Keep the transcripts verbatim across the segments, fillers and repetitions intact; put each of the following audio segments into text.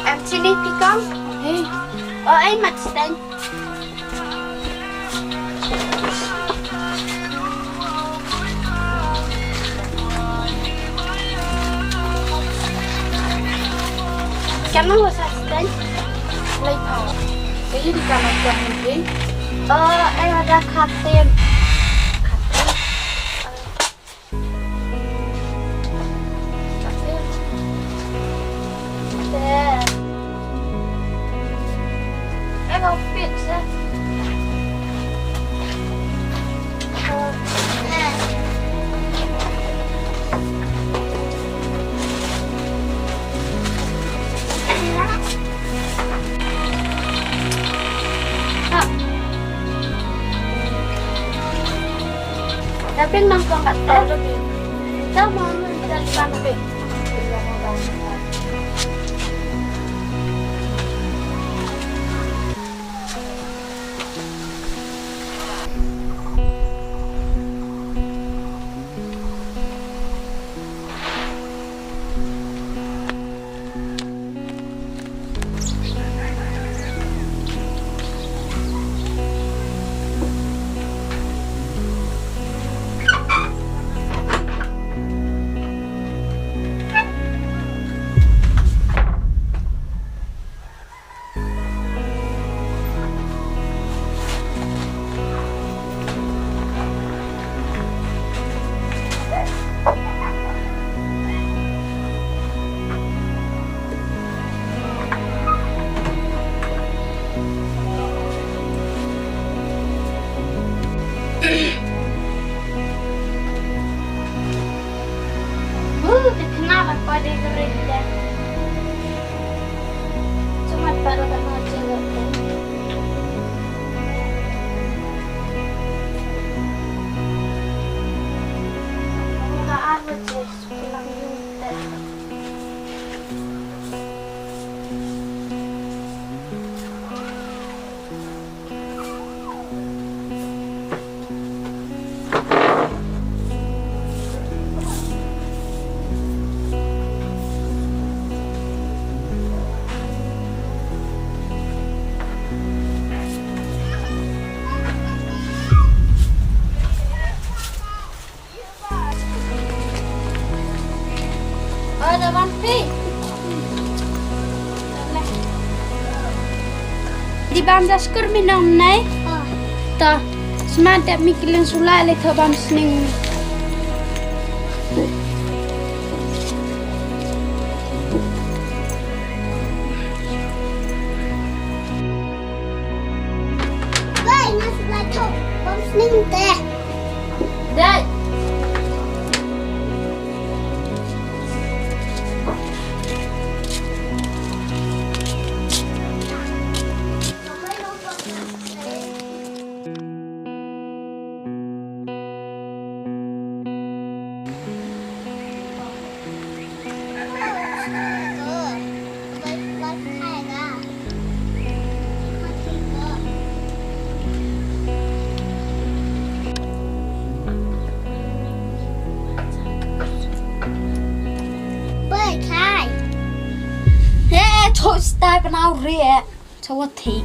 Em chini tikang. Hey. Oh, ai mat steng. Kano wa sa steng? Lai pa. Kayi di kano steng ni? Oh, ai ada kapten. Kapten. Tapi nang ko kat tau lebih. Kita mau mencari bang. Buh, te khana la pa de gre de. Chuma para ta ma che lo te. Ka ar baje, sku lang yung te. Oh, da wan phi. Di bam da skur mi nong nai. Oh. To, smat da mi kilen sula le to bam sning. Wei, nga sula to bam sning te. Dai. Bơi khai. He, thôi, stop now, re. Chawa thi.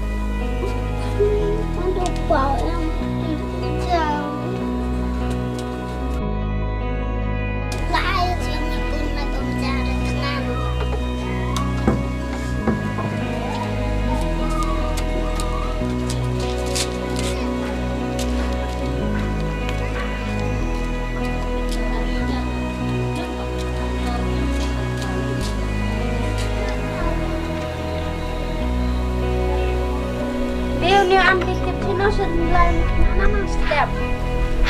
Dei uni u am dei tip chino sa nilai na nang step.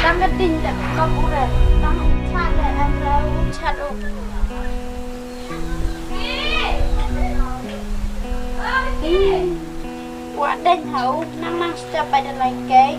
Tang ka ding da ka pure. Tang chat da em ra u chat u. Wa dei ha u nang nang step bai da lai kei.